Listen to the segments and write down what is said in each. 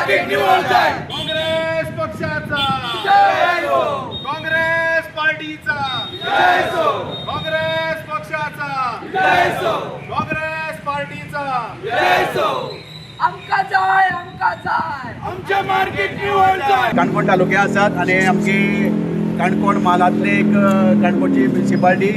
Market निवळ जाय। काँग्रेस पक्षाचा जय हो, काँग्रेस पार्टीचा जय हो, काँग्रेस पक्षाचा जय हो, काँग्रेस पार्टीचा जय हो। आमका जाय, आमका जाय, आमच्या मार्केट निवळ जाय। काणकोण तालुक्या आसात आनी आमची काणकोण म्हालांतले एक काणकोणची म्युनिसिपालिटी,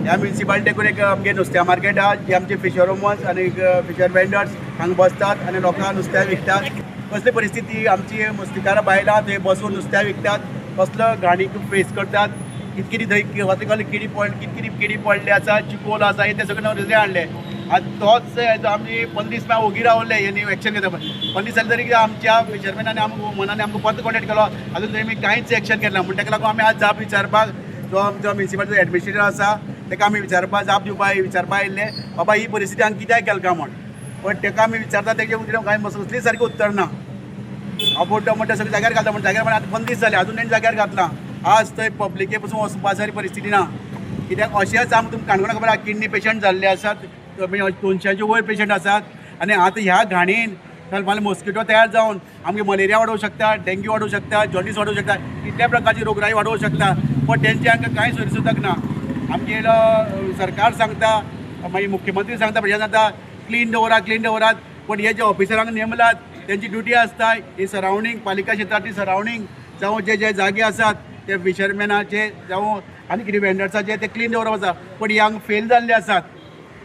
ह्या म्युनिसिपालिटीकून एक आमगे नुस्त्या मार्केट आहा जी आमचे फिशर वुमन्स आनी फिशर वेंडर्स हांगा बसतात आनी लोकांक नुस्त्या विकतात। कसली परिस्थिती आमची नुस्तेकारां बायलां थंय बसून नुस्त्या विकतात, कसलो घाणीक फेस करतात, कित कितें थंय कसले कसले किडी पडले, कित कितें किडी पडले आसा, चिकोल आसा, हे ते सगळें नुस्तें हाडलें। आतां तोच आमी 15 दीस मागीर ओगी रावले, हेणी एक्शन घेता 15 दीस जाले तरी आमच्या फिशरमॅनांनी आमकां वुमनांनी आमकां परत कॉन्टेक्ट केलो, आजून तेमी कांयच एक्शन घेतला। म्हण ताका लागून आमी आज जाप विचारपाक जो आमचो म्युनिसिपालिटीचो एडमिनिस्ट्रेटर आसा ताका आमी विचारपाक जाप दिवपाक विचारपाक आयिल्ले, बाबा ही परिस्थिती हांगा कित्याक केला काय म्हण। पण ताका आमी विचारता तेजे कांय कसली सारकें उत्तर ना। आपूण तो म्हणटा सगळें जाग्यार घालता म्हण जाग्यार, पण आतां 15 दीस जाले आजून तेणी जाग्यार घातला। आज थंय पब्लिके पसून वचपा सारकी परिस्थिती ना, कित्याक अशेंच आमकां तुमकां काणकोणा खबर आसा किडनी पेशंट जाल्ले आसात, 200 वयर पेशंट आसात आनी आतां ह्या घाणीन मागीर मॉस्किटो तयार जावन आमगे मलेरिया वाडोवंक शकता, डेंग्यू वाडोवंक शकता, जॉन्डीस वाडोवंक शकता, कितल्या प्रकारची रोगराई वाडोवंक शकता, पण तेंचे हांकां कांय सोयरी सुद्दां ना। आमगेलो सरकार सांगता, मागीर मुख्यमंत्री सांगता, प्रेसिडेंट सांगता क्लीन दवरात, क्लीन दवरात, पण हे जे ऑफिसरांक नेमलात तेंची ड्युटी आसता ही सरावंडींग पालिका क्षेत्रांतली सरावंडींग जावं जे जे जागे आसात ते फिशरमॅनाचे जावं आनी कितें वेंडर्साचे ते क्लीन दवरप आसा, पण ही हांगा फेल जाल्ले आसात।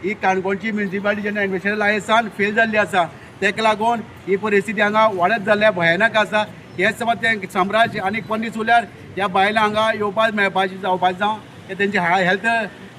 ही काणकोणची म्युनिसिपालिटी जेन्ना एडमिनिस्ट्रेशन आयसान फेल जाल्ली आसा, ताका लागून ही परिस्थिती हांगा वाडत जाल्ल्या भयानक आसा। हेच समज तें साम्राज्य आनी 15 दीस उरल्यार ह्या बायलां हांगा येवपाक मेळपाची जावपाची जावं ते तेंची हेल्थ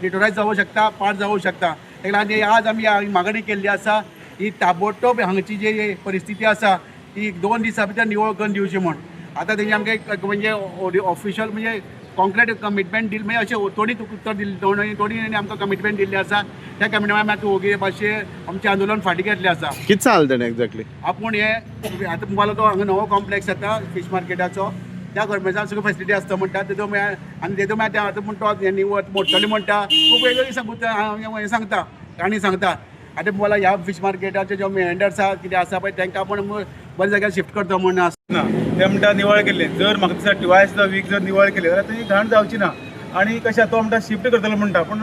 डिटोरायज जावंक शकता, पाड जावंक शकता। ताका लागून आज आमी मागणी केल्ली आसा ही ताबडतोब हांगची जी परिस्थिती आसा ती 2 दिसां भितर निवळ करून दिवची म्हण। आतां तेंचे आमकां म्हणजे ऑफिशियल म्हणजे कॉन्क्रेट कमिटमेंट दिली, म्हणजे अशें थोडी उत्तर दिल्ली, थोडी आमकां कमिटमेंट दिल्ली आसा, त्या कमिटमेंट आमी आतां ओगी मातशें आमचें आंदोलन फाटीं घेतलें आसा। कितें सांगलें तेणें एक्झॅक्टली? आपूण हे आतां म्हणपाक तो हांगा नवो कॉम्प्लेक्स जाता फीश मार्केटाचो, त्या गव्हर्मेंटान सगळ्यो फेसिलिटी आसता म्हणटा, तेतून आनी तेतून मागीर आतां म्हणटा तो निवळ मोडटले म्हणटा, खूब वेगवेगळी सांगता हें सांगता काणी सांगता। आतां म्हणपाक ह्या फीश मार्केटाचे जे वेंडर्स आसा कितें आसा पळय तांकां आपूण बऱ्या जाग्यार शिफ्ट करता म्हूण आसा ना, ते म्हणटा निवळ केल्ले, जर म्हाका दिसता ट्वायस the week जर निवळ केले जाल्यार ती घाण जावची ना। आनी कशें तो म्हणटा शिफ्ट करतलो म्हणटा, पूण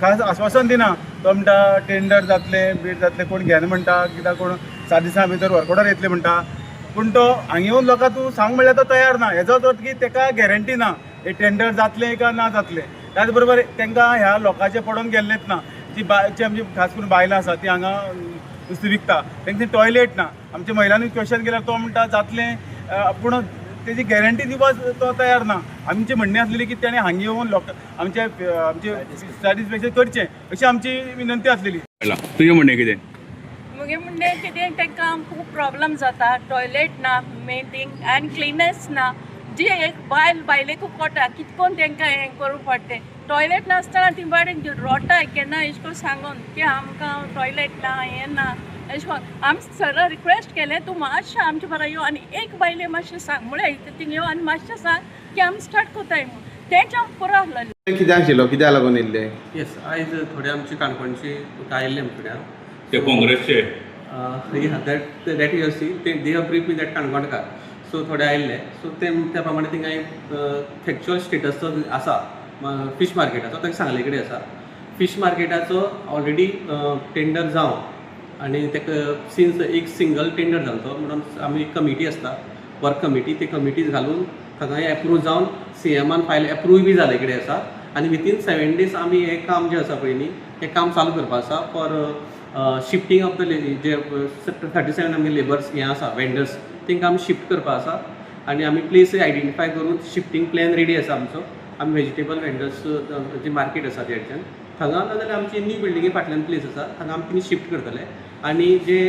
खास आस्वासन दिना। तो म्हणटा टेंडर जातलें, बीड जातलें, कोण घेना म्हणटा, कित्याक कोण 7 दिसां भितर वर्क ऑर्डर येतलें म्हणटा, पूण तो हांगा येवन लोकां तूं सांग म्हणल्यार तो तयार ना। हेजो अर्थ की ताका गॅरंटी ना हे टेंडर जातलें काय ना जातलें। त्याच बरोबर तांकां ह्या लोकांचें पडोवन गेल्लेंच ना। जी जी आमची खास करून बायलां आसा ती हांगा नुस्तें विकता, तांकां टॉयलेट ना। आमच्या महिलांनी क्वेश्चन केल्यार तो म्हणटा जातलें, पूण तेजी गॅरंटी दिवपाक तो तयार ना। आमची म्हणणें आसलेली की तेणें हांगा येवन लोक आमचे आमचे सॅटिस्फॅक्शन करचें अशी आमची विनंती आसलेली। तुजें म्हणणें कितें? म्हगें म्हणणें कितें, तांकां खूब प्रॉब्लम जाता, टॉयलेट ना मेन थींग आनी क्लिननेस ना। जी एक बायल बायलेकू पडटा कितकोन तांकां हें करूंक पडटा, टॉयलेट नासतना ती बारीक रोटाय केन्ना एश कोन्न सांगून की आमकां टॉयलेट ना हें ना एश कोन्न। आमी सर रिक्वेस्ट केलें तूं मातशें आमचे बरा यो आनी एक बायले मातशें सांग म्हळ्यार थिंग यो आनी मातशें सांग की आमी स्टार्ट कोताय म्हूण, तेंच आमकां पुरो आसलेलें। कितें आशिल्लो, कित्याक लागून येयल्ले? येस, आयज थोडे आमचे काणकोणचे आयिल्ले फुड्यान ते काँग्रेसचे, that you see they have brief me that Canconkar, so थोडे आयिल्ले, सो ते त्या प्रमाणे थिंगा फॅक्च्युअल स्टेटस जो आसा फीश मार्केटाचो ताका सांगले कडेन आसा। फीश मार्केटाचो ऑलरेडी टेंडर जावन आनी ताका सिन्स एक सिंगल टेंडर जालो म्हणून आमी एक कमिटी आसता वर्क कमिटी, ती कमिटीज घालून थंय एप्रूव जावन सीएमान फायल एप्रूव बी जाले कडेन आसा आनी विथीन 7 डेज आमी हें काम जें आसा पळय न्ही हें काम चालू करपा आसा फॉर शिफ्टींग ऑफ the जे 37 आमगे लेबर्स हें आसा वेंडर्स तांकां आमी शिफ्ट करपा आसा आनी आमी प्लेस आयडेंटिफाय करून शिफ्टींग प्लॅन रेडी आसा आमचो। आमी व्हेजिटेबल वेंडर्स जी मार्केट आसा तेच्यान थंगा ना जाल्यार आमची न्यू बिल्डिंगे फाटल्यान प्लेस आसा थंगा आमी तिणी शिफ्ट करतले आनी जे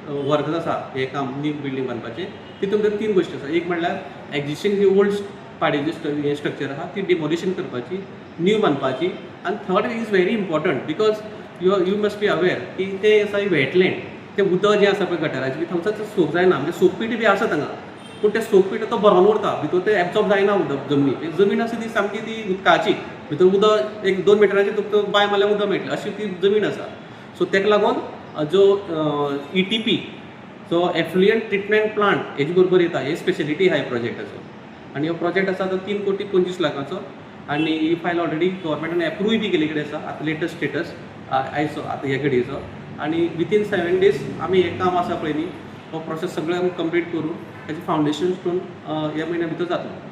वर्कर्स आसा हें काम न्यू बिल्डींग बांदपाचें तितून भितर 3 गोश्टी आसा। एक म्हणल्यार एग्जिस्टींग जी ओल्ड पाडेची हें स्ट्रक्चर आसा ती डिमोलिशन करपाची, न्यू बांदपाची आनी third is very important because you must be aware की तें आसा वेटलँड, तें उदक जें आसा पळय गटराचें बी थंयसर सोक जायना, म्हणजे सोकपीट बी आसा थंगा पूण तें सोकपीट तो भरोन उरता, भितर तें एब्जॉर्ब जायना उदक जमनी, जमीन आसा ती सामकी ती उदकाची, भितर उदक 1-2 मिटराचेर तुका बांय मारल्यार उदक मेळटलें अशी ती जमीन आसा। सो ताका लागून जो ETP so effluent treatment plant हेजे बरोबर येता. हे स्पेशलिटी आहा ह्या प्रोजेक्टाचो आनी हो प्रोजेक्ट आसा तो 3 कोटी 25 लाखाचो आनी ही फायल ऑलरेडी गव्हर्मेंटान एप्रूवय बी केल्ली कडेन आसा. आतां लेटस्ट स्टेटस आयचो, आतां ह्या घडयेचो, आनी विथीन 7 डेज आमी हें काम आसा पळय न्ही, हो प्रोसेस सगळें आमी कंप्लीट करून ताजें फावंडेशन स्टोन ह्या म्हयन्या भितर जातलो.